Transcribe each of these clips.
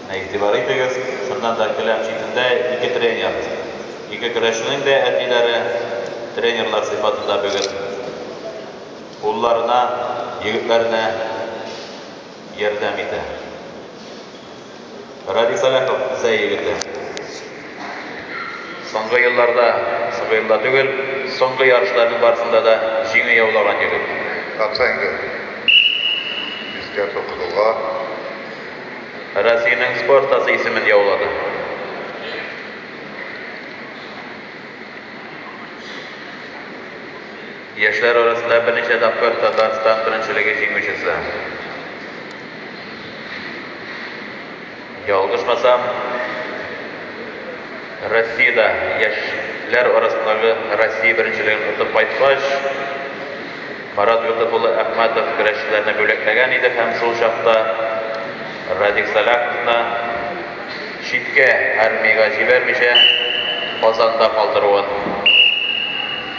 Менә игътибар итегез, чыннан да келәм читендә ике тренер. Ике көрәшченең дә әтиләре тренерлар сыйфатында бүген улларына, егетләренә ярдәм итә. Радик Сәлахов, Зәй егете. Соңгы елларда, соңгы елда түгел, соңгы ярышларның барысында да җиңү яулаган егет. Оценка. Искәртү кызылга. Россиянең спорт остасы исемен яулады. Яшьләр арасында берничә тапкыр Татарстан беренчелеге җиңүчесе. Ялгышмасам, Россиядә яшьләр арасындагы Россия беренчелеген отып кайткач, Марат Йосыф улы Әхмәтов көрәшчеләрне бүләкләгән иде һәм шул чакта Радик Сәлаховны читкә, армиягә җибәрмичә, Казанда калдыруын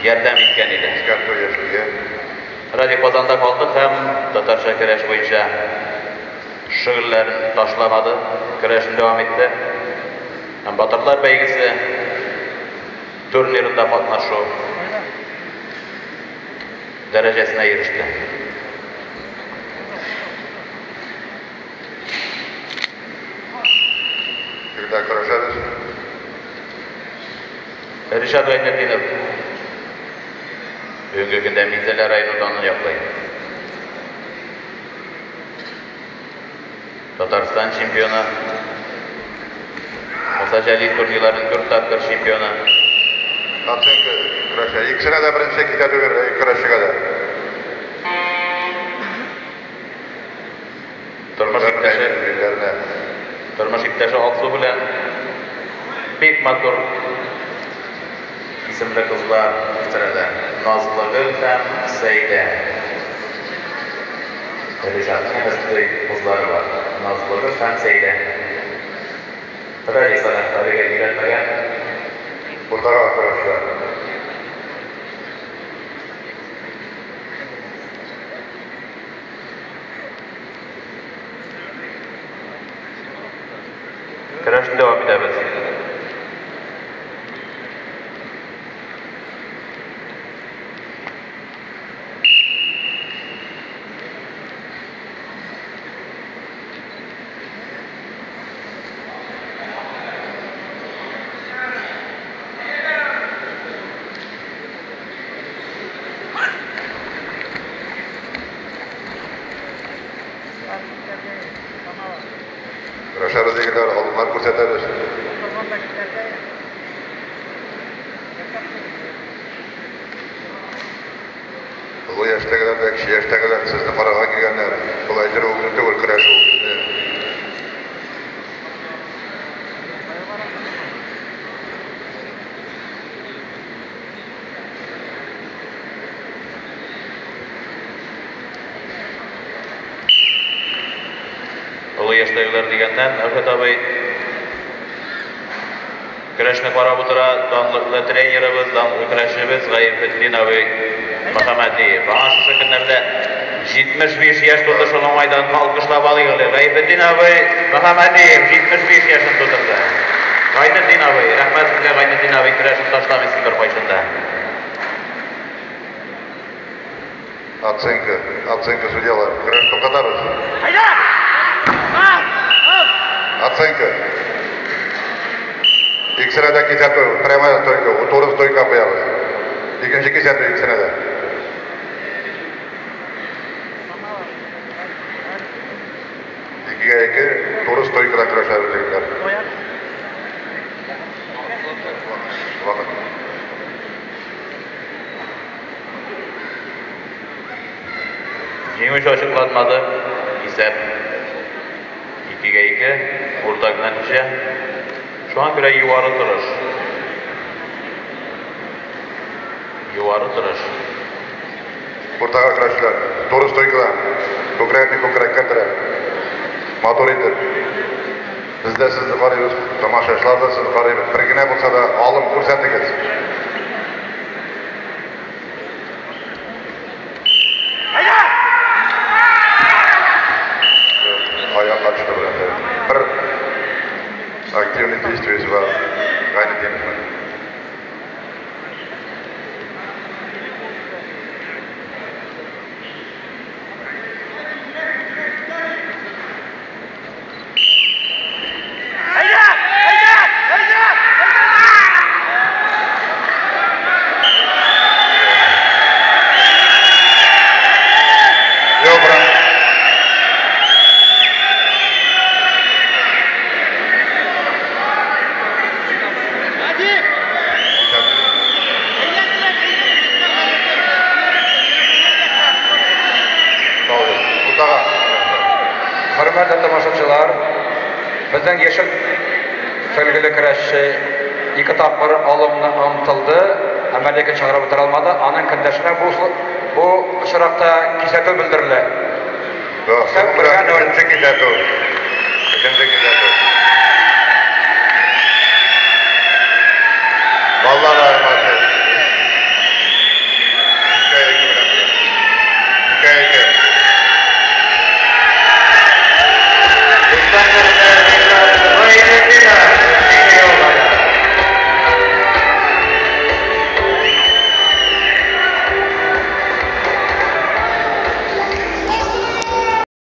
ярдәм иткән иде. Искәртү яшелгә. Радик Казанда калды һәм татарча көрәш буенча шөгыльләрен ташламады, көрәшен дәвам итте. Һәм Батырлар бәйгесе турнирында катнашу дәрәҗәсенә иреште. Егетләр көрәшәбез. Ришат Гайнетдинов бүгенге көндә Минзәлә районы данын яклый. Татарстан чемпионы, Муса Җәлил турнирларының дүрт тапкыр чемпионы. Оценка көрәшә. Икесенә дә беренче китә түгел, көрәшчегә дә. Тормыш иптәше, тормыш иптәше Алсу белән бик матур исемле кызлар үстерәләр. Назлыгөл һәм Сәйдә. Ришатның әнә шундый кызлары бар. Назлыгөл һәм Сәйдә. Ралиса әлегә өйләнмәгән. Уртага көрәшчеләр. Көрәшне дәвам итәбез. Көрәшәбез егетләр, алымнар күрсәтәбез. Олы яшьтәгеләр дә, кече яшьтәгеләр сезне карарга килгәннәр. Болай йөрү генә түгел, көрәшү. Олы яшьтәгеләр дигәннән, Әүхәт абый көрәшне карап утыра, данлыклы тренерыбыз, данлыклы көрәшчебез Гаефетдин абый Мөхәммәдиев. Аңа шушы көннәрдә 75 яшь тулды, шул уңайдан алкышлап алыйк әле. Гаефетдин абый Мөхәммәдиев 75 яшен тутырды. Гайнетдин абый, рәхмәт сезгә, Гайнетдин абый, көрәшен ташламыйсыз беркайчан да. Оценка, оценка судьялар. Көрәш туктатабыз. Оценка. Икесенә дә кисәтү, прямая стойка, туры стойка куябыз. Икенче кисәтү икесенә дә. Икегә ике, туры стойкада көрәшәбез, егетләр. Вакыт. Җиңүче ачыкланмады. Исәп 2-гә 2, уртак нәтиҗә. Шуңа күрә югары торыш. Югары торыш. Уртага көрәшчеләр. Туры стойкада. Күкрәкне күкрәккә терәп. Матур итеп. Без дә сезне карыйбыз, тамашачылар да сезне карыйбыз. Бер генә булса да алым күрсәтегез. Аякка төште белән. Бер Активный действиесе бар Гайнетдиновның. Ребра. Уртага. Хөрмәтле тамашачылар, безнең яшел сөлгеле көрәшче ике тапкыр алымны омтылды, әмма ләкин чыгарып бетерә алмады. Аның көндәшенә бу очракта кисәтү белдерелә. Да, Исәп шуның белән 1-0. Өченче кисәтү.